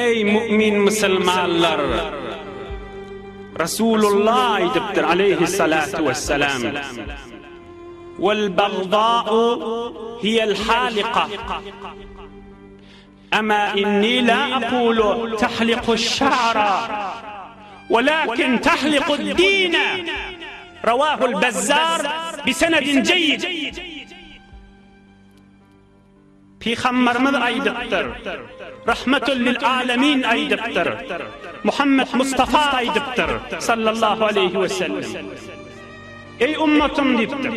Eý mu'min musulmanlar! Rasulullah aýdypdyr aleýhissalatu wessalam. Wal bagda'u hiyel halika. Ama inni la aqulu tahliku şa'ra. Walakin tahliku dine. Rawahul Bezzar bi senedin jeýid. Pygambarymyz aýdypdyr. Rahmetül lil alemin aýdypdyr. Muhammet Mustafa aýdypdyr. Sallallahu aleýhi we sellem. Eý ummatym diýipdir.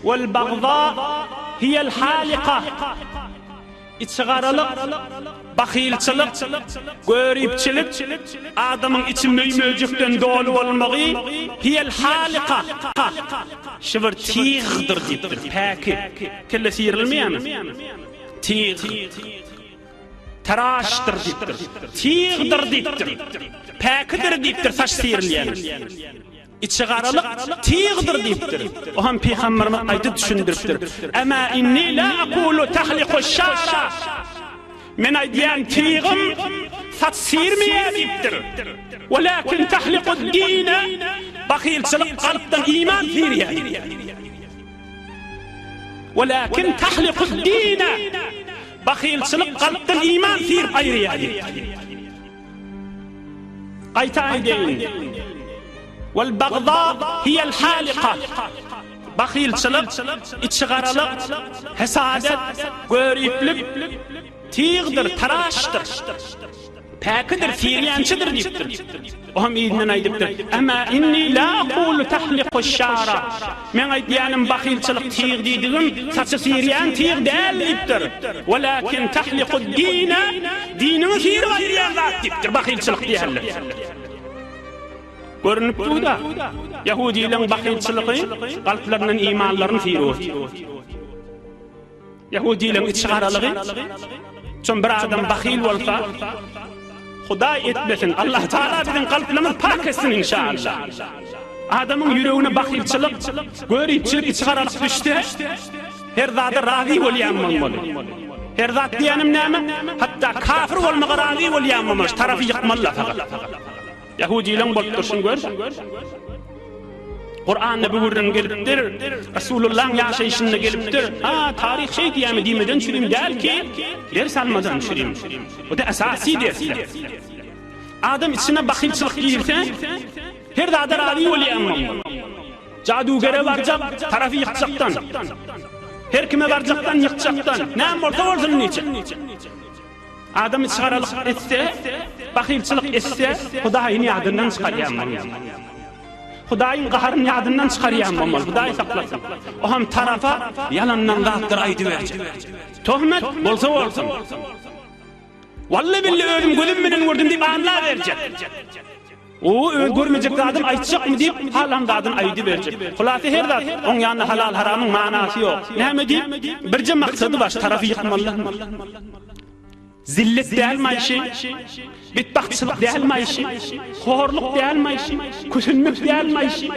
Wal bagza hiyel halika. Içigaralyk, bahylçylyk, göripçilik, adamyň içi möý-möjekden doly bolmagy hiyel halika. Şu bir tygdyr diýipdir, päki. Kelle syrylmaýarmy? Tyg. Taraşdyr diýipdir. Tygdyr diýipdir. Päkidir diýipdir, saç syrylýan. Içigaralyk tygdyr diýipdir. O hem pygamberimiz aýdyp düşündiripdir. Emma inni la aqulu tahliku şara. Men aýdýan tygym saç syrmaýar diýipdir. Walakin tahliku dine. Bahylçylyk kalpdan iman syrýar diýipdir. Walakin tahliku dine. Bahylçylyk kalpdan iman syryp aýyrýar diýipdir. Gaýta aýdaýyn. Wal bagda hiýel halika. Bahylçylyk, içigaralyk, hesadet, göriplik tygdyr, taraşdyr. Päkidir, sirýänçidir diýipdir. O hem yzyndan aýdypdyr. Emma inni la aqulu tahliku şara. Meň aýdýanym bahylçylyk tyg diýdigim, saçy sirýän tyg däl diýipdir. Walakin tahliku dine, diniňi sirip aýyrýan zat diýipdir, bahylçylyk diýenler. Görünip dur-da, ýahudylaryň bahylçylygy kalplaryndan imanlaryny sirip otyr. Ýahudylaryň içigaralygy, Çün bir adam bahyl bolsa, Hudaý etmesin, Allah Taala biziň kalplarymyzy pak etsin inşallah. Adamyň ýüregine bahylçylyk, göripçilik, içigaralyk düşse, her zada razy bolýan bolmaly. Her zat diýenim näme? Hatda kafir bolmaga razy bolýan bolmaly, tarapy ýykmaly fakat. Ýahudylaň bolup durşuny gör. Kuranda bu gürrüň gelipdir. Resulullahyň ýaşaýşynda gelipdir. Ha, taryh şeý diýýärmi diýmeden çürim däl ki, ders almadan çürim. Bu da esasy dersler. Adam içine bahylçylyk girse, her zada razy bolýan bolmaly. Jadugere barjak, tarapy ýykjakdan. Her kime barjakdan ýykjakdan. Näme bolsa bolsun niçe. Adam içgaralyk etse, bahylçylyk etse, Hudaýyny ýadyndan çykarýan bolmaly. Hudaýyň gaharyny ýadyndan çykarýan bolmaly. Hudaý saklasyn. O hem tarapa ýalandan zatlar aýdyberjek. Töhmet bolsa bolsun. Walla billa özüm gözüm bilen gördüm diýip anlaberjek. O öz görmejek zadyny aýtjakmy diýip, halan zadyny aýdyberjek. Hulasy her zat, oň ýanynda halal-haramyň manasy ýok. Näme diýip, birje maksady bar, şu tarapy ýykmaly. Zillet dälmi aýşy? Betbagtçylyk dälmi aýşy? Horluk dälmi aýşy? Kösenmek dälmi aýşy?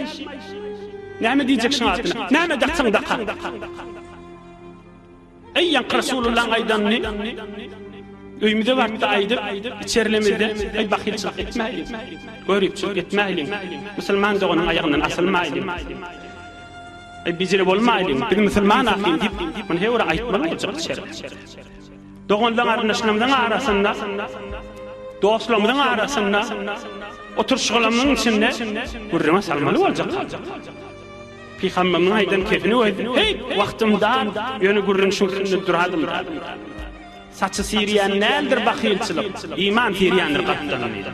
Näme diýjek şuň adyna? Näme daksaň daka. Eý ýaňky Resulullaň aýdanyny öýümize barypda aýdyp, içerilemizde, eý bahylçylyk etmäýliň, göripçilik etmäýliň, musulman doganyň aýagyndan asylmaýlyň, eý bijire bolmaýlyň, biz musulman ahyryn diýip, muny her bir aýtmaly boljak içeri. Doganlaň garyndaşlarymyzyň arasynda, dostlarymyzyň arasynda, oturyşgalarymyzyň içinde gürrüňe salmaly boljak. Pygamberimiziň aýdan kepini goýdy. Heý, wagtym dar, ýöne gürrüň şuň üstünde duradym-da. Saçy syrýan däldir bahylçylyk, iman syrýandyr gapdalyn diýdi.